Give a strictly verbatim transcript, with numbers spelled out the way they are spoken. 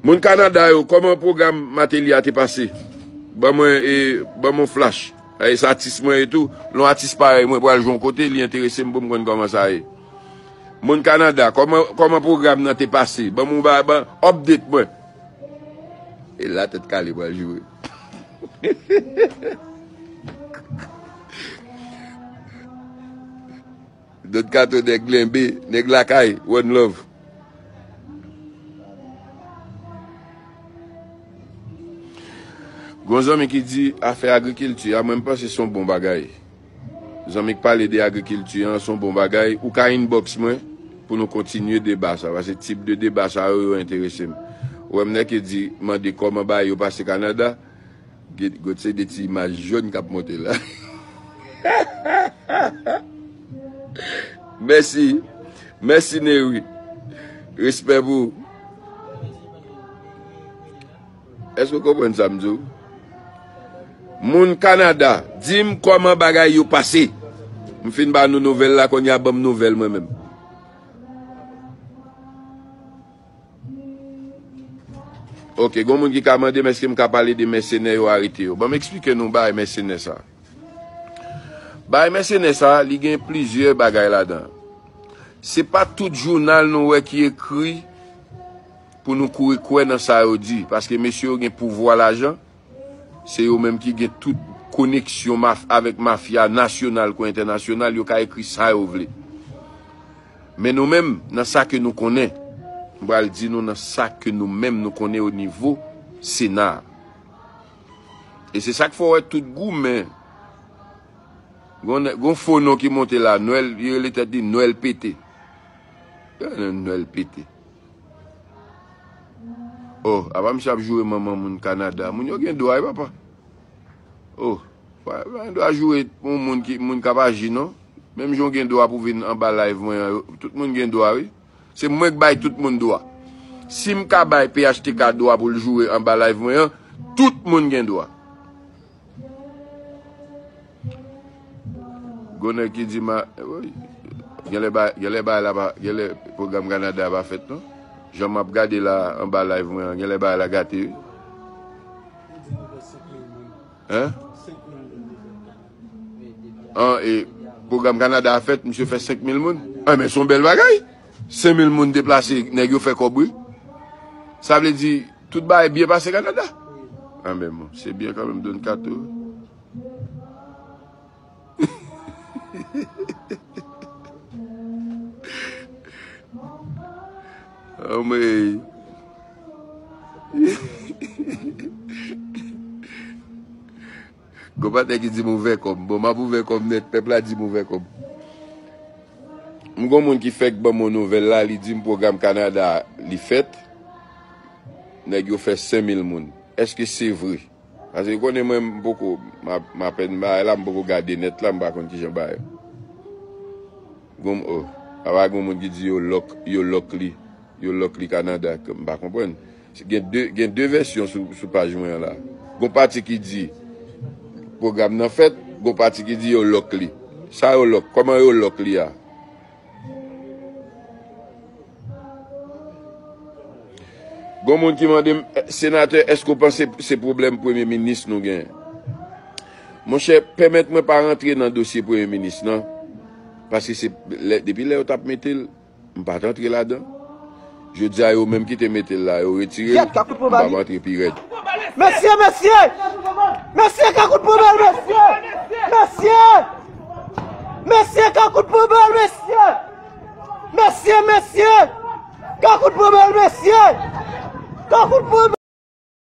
Moun Kanada yo, kòman pwogram Martelly a te pase? Ban mwen, e, ban mwen yon flash. E, se atis mwen e tou. Lè yon atis parèy mwen pral jwe yon kote, li enterese m pou m konn kòman sa ye. Moun Kanada, kòman, kòman pwogram nan te pase? Ban mwen, ba, ban, update mwen. E la tèt kale pral joure. Don Kato, nèg lenbe, nèg lakay, one love. Gon zanmi ki di afè agrikilti a, mwen m panse se yon bon bagay. Zanmi k pale de agrikilti an, se yon bon bagay. Ou ka inbox mwen pou nou kontinye deba sa, paske tip de deba sa yo, yo enterese m. Ou wè m nèk ki di, mande kòman bagay yo pase Kanada, Gad, gad se de ti imaj jòn k ap monte la. Mèsi. Mèsi, Neri. Respè pou ou. Èske w konprann sa m di w? Moun Kanada, di m kòman bagay yo pase. M fin ba nou nouvèl la, kounye a ban m nouvèl mwen menm. Ok, gon moun ki ka mande m èske m ka pale de mèsenè yo arete yo. Ban m eksplike nou bagay mèsenè sa. Bagay mèsenè sa, li gen plizyè bagay ladan. Se pa tout jounal nou wè ki ekri pou nou kouri kwè nan sa yo di, paske mesye yo gen pouvwa lajan, se yo menm ki gen tout koneksyon maf-, avèk mafya nasyonal kou entènasyonal, yo ka ekri sa yo vle. Men nou menm, nan sa ke nou konnen, m pral di nou nan sa ke nou menm nou konnen o nivo Sena. E se sa k fè w wè tout goumen. Gon, gon fo non ki monte la, Nwèl, li rele tèt li Nwèl Pete. Nwèl Pete. Oh, apa misye ap joure manman moun Kanada. Moun yo gen dwa, wi, papa. Oh, pa, pa gen dwa joure yon moun ki, moun k ap aji, non. Menm jan w gen dwa pou vin anba live mwen an, yo, tout moun gen dwa, wi. Se mwen k bay tout moun dwa. Si m ka bay P H T K dwa pou l joure anba live mwen an, tout moun gen dwa. Gon nèg ki di ma, woy, genlè ba, genlè bagay la pa, genlè pwogram Kanada a pa fèt non. Jan m ap gade la anba live mwen an, genlè bagay la gate wi. Hein? An, e, pwogram Kanada a fèt, misye fè senk mil moun. An, men se yon bèl bagay. Senk mil moun deplase, nèg yo fè kòb wi. Sa vle di, tout bagay byen pase Kanada. An, men bon, se byen kanmenm, Don Kato. Anmwey. Gon patnè ki di m ouvè kò m. Bon, m ap ouvè kò m nèt. Pèp la di m ouvè kò m. M gon moun ki fèk ban m yon nouvèl la, li di m pwogram Kanada li fèt. Nèg yo fè senk mil moun. Èske se vre? Paske ou konnen mwen m poko, m ap, m apèn bagay la, m poko gade nèt la, m pa konn kijan bagay. Gon, oh, apa gon moun ki di yo lòk, yo lòk li, yo lòk li Kanada, m pa konprann. Gen de, gen de vèsyon sou, sou paj mwen an la. Gon pati ki di pwogram nan fèt, gon pati ki di yo lòk li. Sa yo lòk, kòman yo lòk li a? Gon moun ki mande m, "Senatè, èske w panse se pwoblèm premye minis nou genyen?" Monchè, pèmèt mwen pa rantre nan dosye premye minis nan, paske se lè, depi lè yo t ap mete l, m pa t antre ladan. Jodi a, yo menm ki te mete l la, yo retire l, m p ap antre pi rèd. Mesye, mesye! Mesye, Kakout Pwobèl, mesye! Mesye! Mesye, Kakout Pwobèl, mesye! Mesye, mesye! Kakout Pwobèl, mesye! Kakout Pwobèl!